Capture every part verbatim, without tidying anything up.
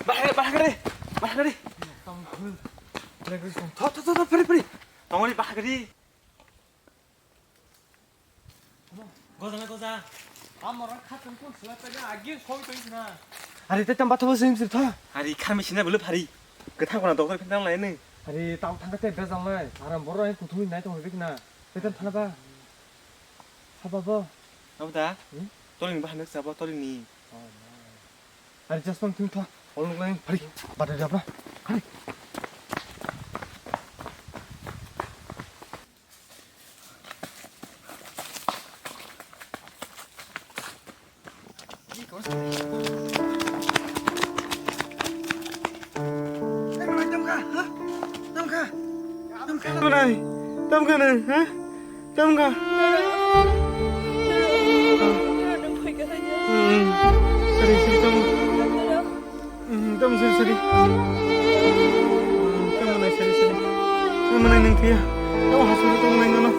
Bahagre, bahagre, bahagre. Tamo khul. Bahagre song. Tho, tho, tho, tho, phari, phari. Tongori bahagre. Goza na goza. Amora khatun kun sila pega agi soi toi na. Ari te tamba tho sim sir tho. Ari khami sina bulu phari. Kethang kona doktor kentang lai ni. Ari tau thangka te bezal lai. Aram boro ai kuthumi nai tong rik na. Betan thana ba. Haba bo. Abo da? Hmm? Tolini bahai nuk sabo tolini. Oh, no. Ari just pang thung tho. Ol nuk lai phari. Bada jabra. Phari. Tamkha nai, tamkha nai, ha? Tamkha. Sari, sari, tamo. Tamo sari, sari. Tamo nai, sari, sari. Tamo nai nang thia. Tamo hasil tamo nai nono.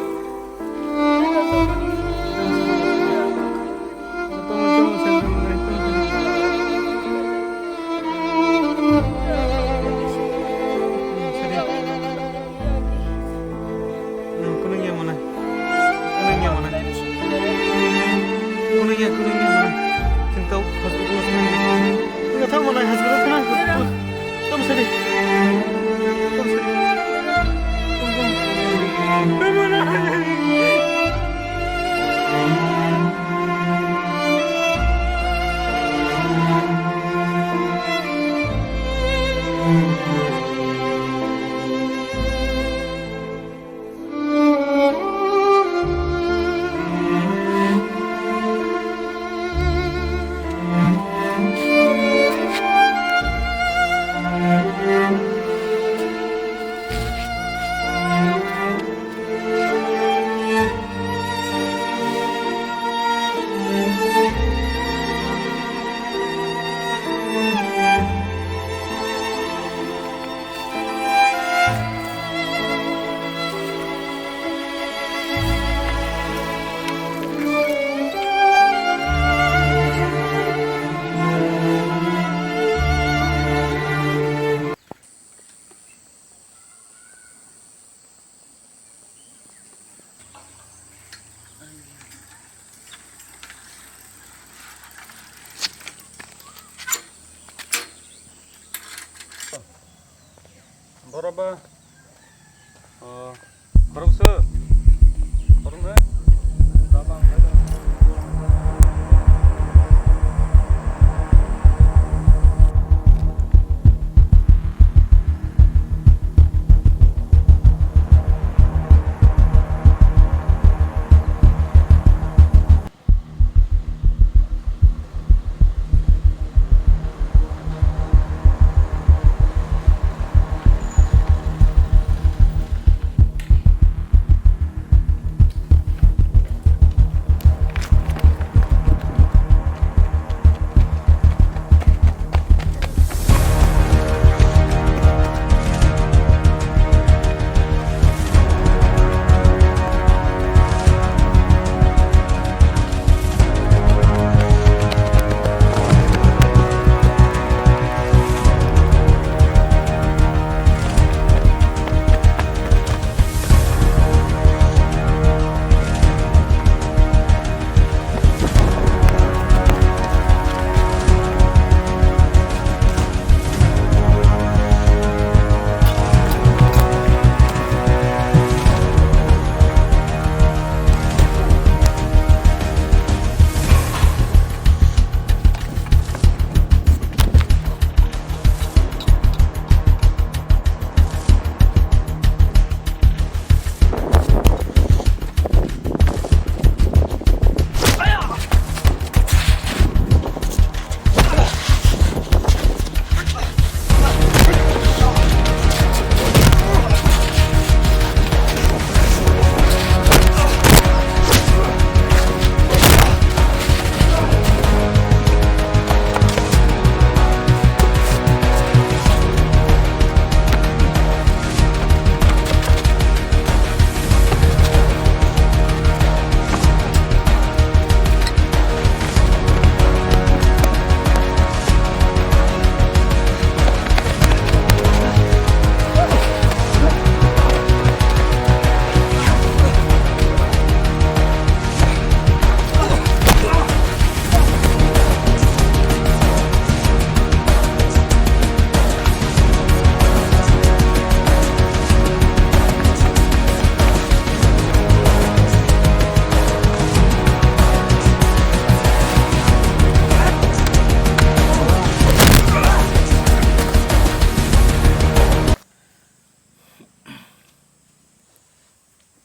Borok ba, o, borok se, borok ne,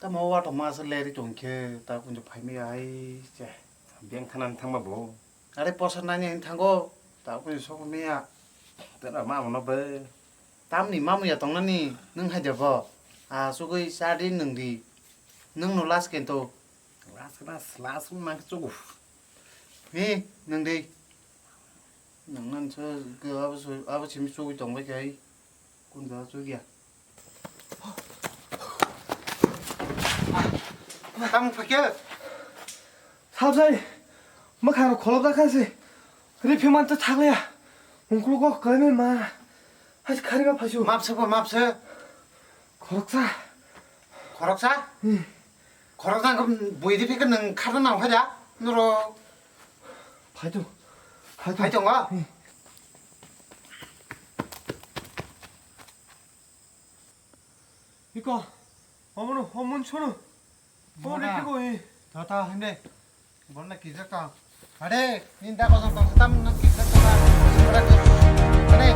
Mo watongma se leri tongkhe ta kunju phaimaya hai che. Beng thanani thangma bo. Are posa nani hin thango ta kunju sokmaya. Tera ma mono be. Tamni mamuya tongnani nwng hai jabo. A sugui chadi nwng di. Nwng no last kento. Last last last ma chugu. Hi nwng di. Nwng nan se abo abo simi sugui tongbai khai. Kun da sugya. Tamo phakya? Sabjai, mwkhang rok kholobjak kha se. Ri phi man ta thakliya. Ungkulugo kwlaimani ma. Hai khari ma phaisu. Mapsa bo mapsa. Khoroksa. Khoroksa? Hmm. Khoroksa khe bui ri phi khe nwng kharna nang phaida. Nuro. Phaitu. Phaitu. Phaitu ngo? Hmm. Iko, omono, omon sono. Omo Mona. Rikhibo, eh. Tata, hinde. Borna kijak ta. Ade, ninda kosong kosong tam na kijak ta. Ade.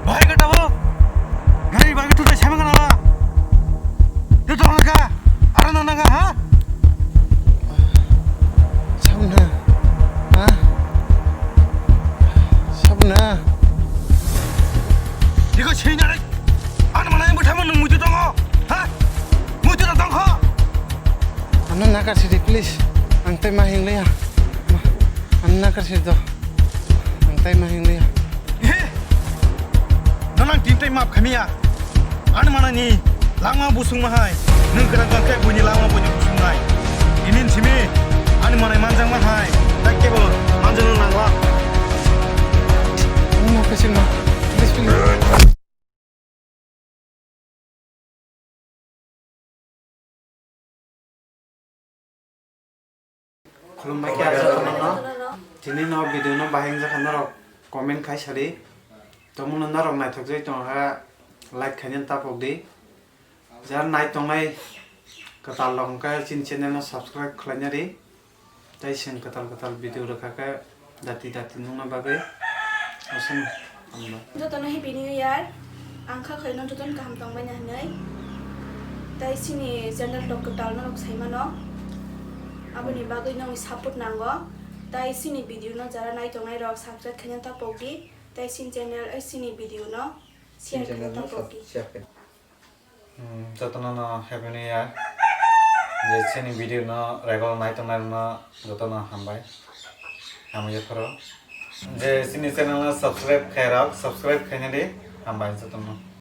Bahai khe tabuk? Nari bahai khe thutai saimang kana ba? Tei tong nangkha? Aro nang nangkha, ha? Sabna. Ha? Sabna. Iko sini nari. Ano mana yang bertemu nung mutu tongo? Ha? Mutu na tongkho? Ano nakar sidi, please. Ang tei ma hingliya. Ma, ano nakar sidi do. Ang tei ma hingliya. He? Nonang tim tei map khamiya. Ano mana ni langma busung mahai. Nung kena kau kek bunyi langma bunyi busung nai. Inin simi. Ano mana manjang mahai. Tak kebo manjang nang la. Ano nakar sidi ma. Please, please. Khulumbai khe jotono. Tini no video no bahai wngjakha norok comment khai sadi. Tongmano norok naithok jai tongkha like khaina tapok di. Jar nai tongnai kwtal rok hwnkhe chini channel no subscribe khlaina di. Tei chwng kwtal kwtal video rwkha khe dati dati nukna bagwi aswk hambai. Jotono Happy New Year. Ang kha khaino jotono kaham tongbaina hinwi. Tei chini channel rok kwtal norok saimano. Aboni bagwi nokni support nango. Tei chini video no jara nai tongnai rok subscribe khaina tapok di. Tei chini channel, eh, chini video no share khaina tapok di. Hmm, jotono no Happy New Year. Je chini video no regular nai tongnai rokno jotono hambai. Hamya phoro. Je chini channel no subscribe khairok, subscribe khaina di. Hambai jotono.